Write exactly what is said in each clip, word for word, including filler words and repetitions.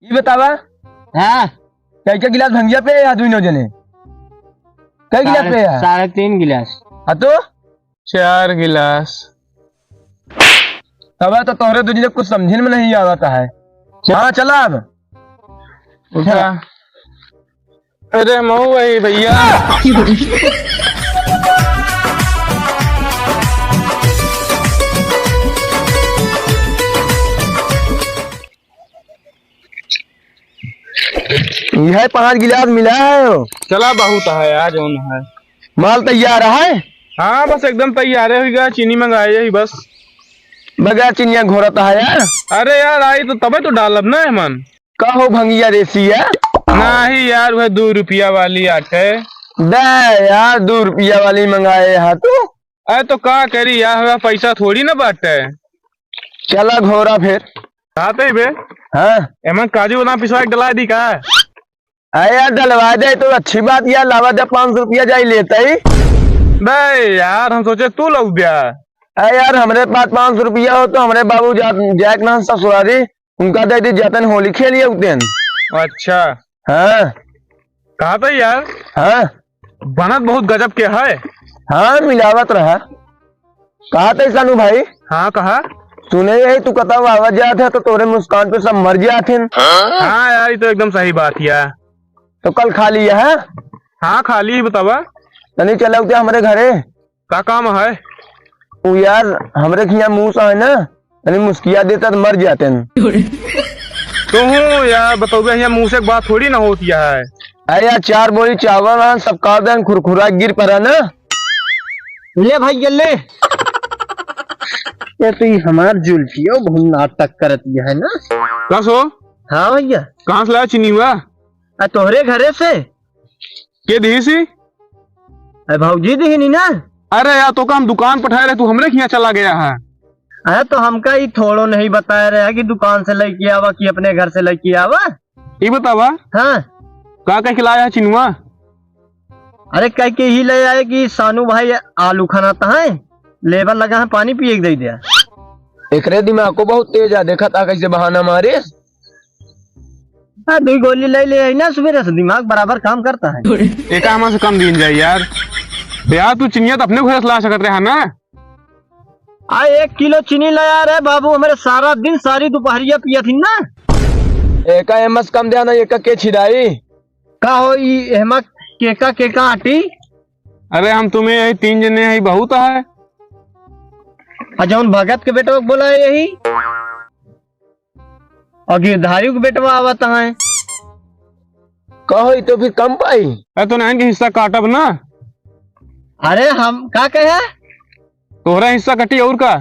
ई बतावा। हाँ। कई के गिलास भंगिया पे है दुइनो जने? कई गिलास साढ़े, पे है? साढ़े तीन गिलास। हाँ तो? चार गिलास। तब तो तोहरे दुनिया कुछ समझे में नहीं आवता है। हाँ, चला अब। उठा। अरे मऊ भाई भैया। यह पाँच गिलास मिला है हो। चला, बहुत है यार, जौन है। माल तैयार है? हाँ, बस एकदम तैयार है, होइगा, चीनी मंगाए ही बस। बगैर चीनिया घोरत है यार। अरे यार, आई तो तबे तो डालब ना एमन। का हो भंगिया देसी है? नहीं यार, वह दो रुपया वाली आटे। दे यार, दो रुपया वाली मंगाए है तू। अरे तो का करी यार, हमारा पैसा थोड़ी ना बाटे। चला घोरा फिर। खाते ही बे। हाँ। एमन काजू बादाम पिसवा के डला दी का? अरे यार, डलवा दे तो अच्छी बात यार, लावा दे, पाँच सौ रुपया जाई लेते ही। बे यार, हम सोचे तू लौट गया। अरे यार, हमरे पास पाँच सौ रुपया हो तो हमरे बाबू जा, जाए के ना ससुरारी, उनका दे दी, जातन होली खेलिए उतन। अच्छा। हाँ। कहा था यार? हाँ। बनत बहुत गजब के है। हाँ, मिलावत रहा। कहा था सानू भाई? हाँ, कहा। सुने यही तू कतौ आवत जात है तो तोरे मुस्कान पे सब मर जात हैं। हाँ यार, ये तो एकदम सही बात यार। तो कल खाली है? हाँ, खाली ही बतावा। तनी चला उते हमरे घरे। का काम है? उ यार, हमरे खिया मूस है ना, तनी मुस्किया देता तो मर जाते हैं। तो हूँ यार, बतौबे हिया मूस एक बात थोड़ी ना होती है। अरे यार, चार बोरी चावल है, सब काट देन, खुरखुरा गिर पड़ा ना। ले भाई, ये ले। ये तो ये हमार जुल्फियो बहुत नाटक करती है ना। का सो? हाँ भैया। कहाँ से लाया चीनी हुआ? आ, तोहरे घरे से। के दिही सी? अरे भौजी दिही नी ना। अरे यार, तो का हम दुकान पठाए रहे, तू हमरे खिया चला गया है। अरे तो हमका ई थोड़ो नहीं बताए रहे कि दुकान से लेके आवा कि अपने घर से लेके आवा। ई बतावा। हाँ। का कह के लाया है चिनुआ? अरे कह के ही ले आए कि सानू भाई आलू खाना है, लेबर लगा है पानी पिए के दे दिया। एकरे दिमाग को बहुत तेज है, देखा था कैसे बहाना मारे। हाँ, दुई गोली ले ले आई ना सुबह से, दिमाग बराबर काम करता है। एका हमन से कम दिन जाए यार। यार, तू चिनिया तो अपने घर से ला सकत रहा ना। आ, एक किलो चीनी लाया रे बाबू, हमारे सारा दिन, सारी दोपहरिया पिया थी ना। एका एमस कम देना, एका के छिड़ाई? का हो, ई एमा केका, केका आटी? अरे, हम तुम्हें यही तीन जने ही बहुत है। आ, जौन भगत के बेटवा के बोला है यही? और गिरधारी के बेटवा आवत हैं। कहो, ई तो फिर कम पाई। अरे, तो नाइन के हिस्सा काटब ना। अरे, हम का कहे? तोहरा हिस्सा कटी और का?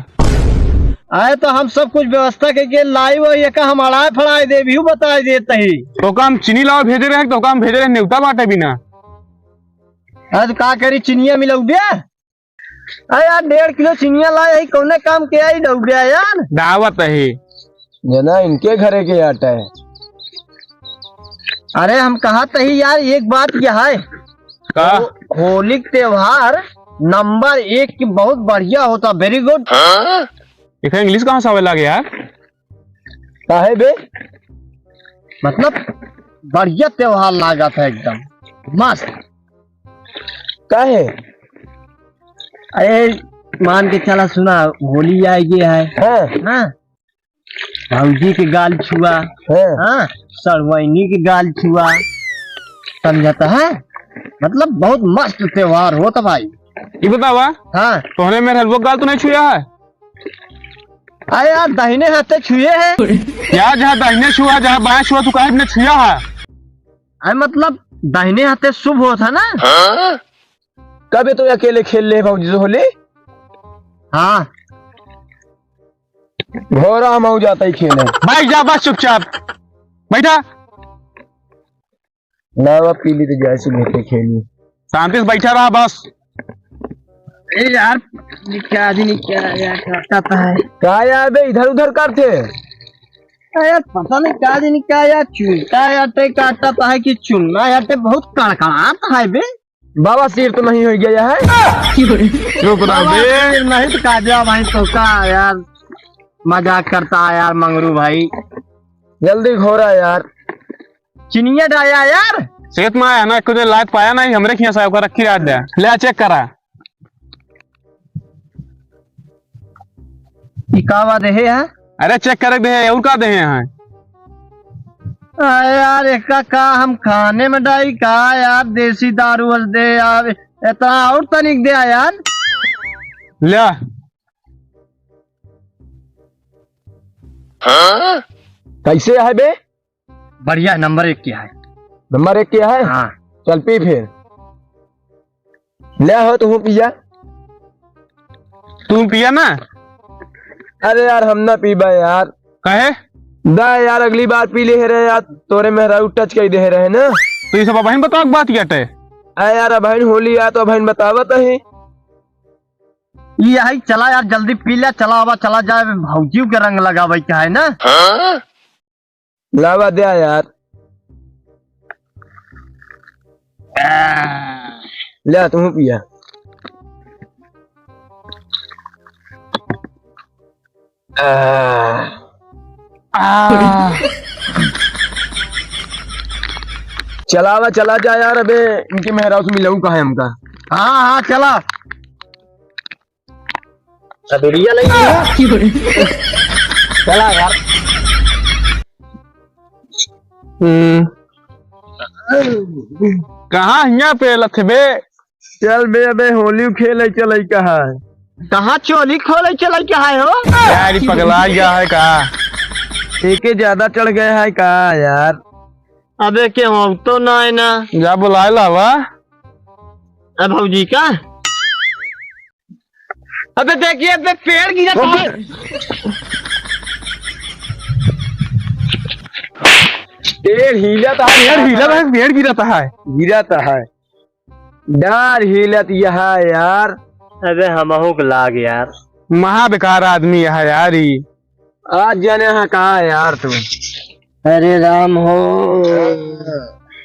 अरे, तो हम सब कुछ व्यवस्था करके लाई, वो ये का हम अड़ाए फड़ाए दे भी बताए देते ही। तो का हम चीनी लावा भेजे रहे, तो का हम भेजे रहे न्योता बाटे बिना। अरे, तो का करी, चिनिया मिलौबे? अरे यार, डेढ़ किलो चिनिया लाए ही, कौने काम के आई डौबिया यार? दावत है। जना इनके घरे के आटा है। अरे हम कहा तही यार, एक बात यह है। का? हो-, होली के त्योहार नंबर एक की बहुत बढ़िया होता, very good। हाँ? एक इंग्लिश कहाँ से आवे लागे यार? काहे बे? मतलब बढ़िया त्योहार लागत है एकदम मस्त। काहे? अरे मान के चला सुना, होली आए ये है। हाँ। हाँ। भौजी के गाल छुआ। हाँ। हाँ, सड़वैनी के गाल छुआ। समझता है? मतलब बहुत मस्त त्योहार होता भाई। ये बतावा। हाँ। तोहरे मेरे हलवो गाल तो नहीं छुआ है? अरे यार, दाहिने हाथे छुए है। यार, जहाँ दाहिने छुआ, जहाँ बाएं छुआ, तू काहे अपने छुआ है? अरे मतलब, दाहिने हाथे शुभ होता है ना। हाँ? कबे तो अकेले खेल ले भौजी से होली? हाँ। घोड़ा हम जाता ही खेले। बैठ जा बस चुपचाप। बैठा। लावा पीली तो जाए से लेके खेली। शांति से बैठा रहा बस। ए यार, ये क्या आदमी क्या यार काटता है? का यार बे, इधर उधर करते? अरे यार, पता नहीं का आदमी का यार चुनता है यार, ते काटता है कि चुनना यार, ते बहुत कड़कड़ाता है बे। बाबा सिर तो नहीं हो गया है? चुप रहो बाबा बे। सिर नहीं तो का दिया भाई तो का यार, मजाक करता है यार मंगरू भाई। जल्दी घोरा यार। चिनिया डाया यार। सेठ मा आया ना, कुछ लायक पाया नहीं, हमरे खिया साहब का रखी रात दे। ले आ, चेक करा। ई का बा देहे है? अरे चेक करे देहे, और का देहे हैं? अरे यार, एका का हम खाने में डाई का यार, देसी दारू बस दे यार, इतना और तनिक दे यार। ले। कैसे है बे? बढ़िया, नंबर एक किया है। नंबर एक किया है? हाँ। चल पी फिर। ले हो, तू पिया। तू पिया ना। अरे यार, हम ना पीबा यार। काहे? दा यार, अगली बार पी ले रहे यार, तोरे मेहरारू टच कर दे रहे ना। तो ये सब अबहिन बताओ बात क्या टे? अरे यार, अबहिन होली आ तो अबहिन बतावत ही। ये है, चला यार, जल्दी पी ले, चला आवा, चला जाए, भौजी के रंग लगावे के है ना। हाँ? लावा द्या यार। ले, तू पिया। आ। आ। चलावा, चला जा यार, अबे इनके मेहरारू से मिलाऊं कहाँ है हमका? हाँ, हाँ, चला। अबेरिया लगी है। चला यार। हम्म। कहाँ हियाँ पे लथबे? चल बे, अबे होली खेले चले कहा है। कहाँ चोली खोले चले कहा है हो? यार, ई पगला गया है का? एके ज्यादा चढ़ गया है का यार? अबे के हो तो ना है ना। जा बुलाए लावा। अब भौजी का? अबे देखिए, अबे पेड़ गिरा था। पेड़ हिलत है, पेड़ हिलत है, पेड़ गिरत है। गिरत है। डार हिलत यह यार। अबे हमहू के लाग यार। महा बेकार आदमी यह यार ई। आज जाने हाँ कहाँ है यार तू? अरे राम हो।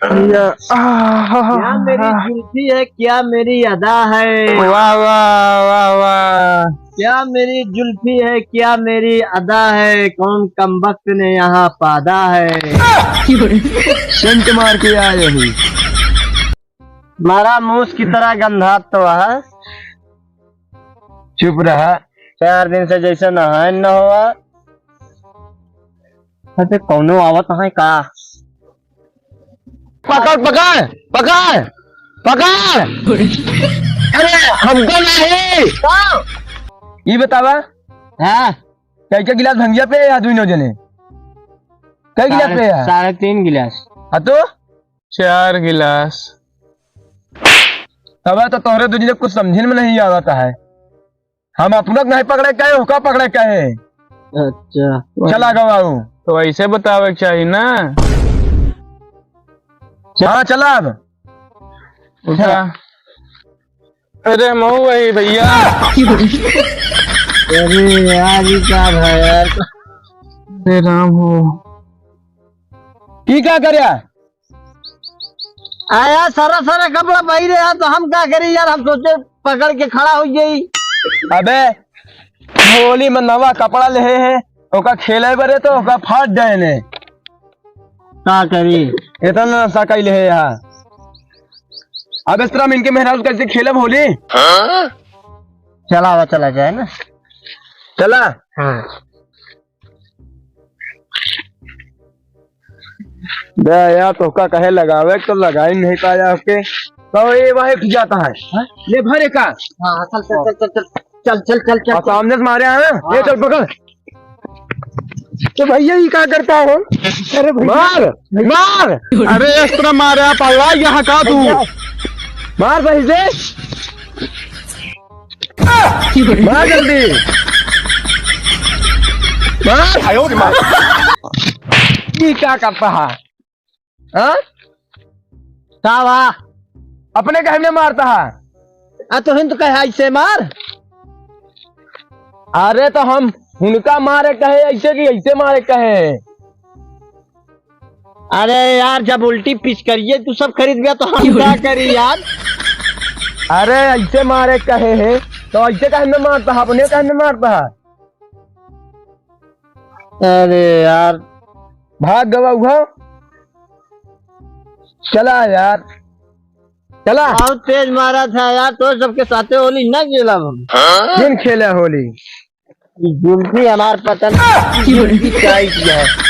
या, आह, क्या मेरी जुल्फी है, क्या मेरी अदा है? वाह, वाह, वाह, वाह। क्या मेरी जुल्फी है, क्या मेरी अदा है? कौन कमबख्त ने यहाँ पादा है? सेंट मार के आए ही। मारा मूस की तरह गंधात तो है। चुप रहा। चार दिन से जैसे नहाए न हुआ। अबे कौनो आवत है का? पकड़, पकड़, पकड़, पकड़। अरे हमको नहीं। का? ये बतावा। हाँ। कई के गिलास भंगिया पे या दुइनो जने? कई गिलास साढ़े, पे है? साढ़े तीन गिलास। हाँ तो? चार गिलास। तब तो तोहरे दुनिया कुछ समझे में नहीं आवता है। हम अपना नहीं पकड़े कहे, ओका पकड़े कहे। अच्छा। चला गवाऊ। तो ऐसे बतावे के चाही ना। हाँ, चला अब। उठा। अरे मऊ वही भैया। अरे यार, ये का भा यार? अरे राम हो। ई का करया? आया सारा सारा कपड़ा पहिरे है, तो हम का करी यार? हम सोचे पकड़ के खड़ा हो जाई। अबे होली में नवा कपड़ा लेहे है, ओका खेले बरे तो ओका फाट जाए ने। का करी? इतना नशा कैले है यहाँ। अब इस तरह हम इनके मेहरारू कैसे खेलब होली? चला, अब चला जाए ना। चला। हाँ। बे यार, तोहका कहे लगावे तो लगाई नहीं पाया ओके। तो ये वही जाता है। हाँ? ले भरे का? हाँ, चल, चल, चल, चल, चल। चल, चल, चल, चल, और चल। सामने से मारे आए ना? हाँ। ये चल पकड़। तो भैया, ये क्या करता हो? अरे भैया। मार, मार। अरे, इस तरह मारे आप, अल्लाह, यहाँ का तू? भैया। मार सही से। मार जल्दी। मार। आयो रे मार। ये क्या करता है? हाँ? का बा? अपने कहे में मारता है। आ, तो हिंद कहे ऐसे मार। अरे, तो हम उनका मारे कहे ऐसे कि ऐसे मारे कहे? अरे यार, जब उल्टी पिच करिए तू सब खरीद गया, तो हम क्या करी यार? अरे, ऐसे मारे कहे है, तो ऐसे कहे में मारता है, अपने कहे में मारता है। अरे यार, भाग गवा हुआ। चला यार, चला। बहुत तेज मारा था यार, तो सबके साथे होली ना खेला हम। दिन खेला होली। ये जुल्फी हमार पतन, जुल्फी टाइट है।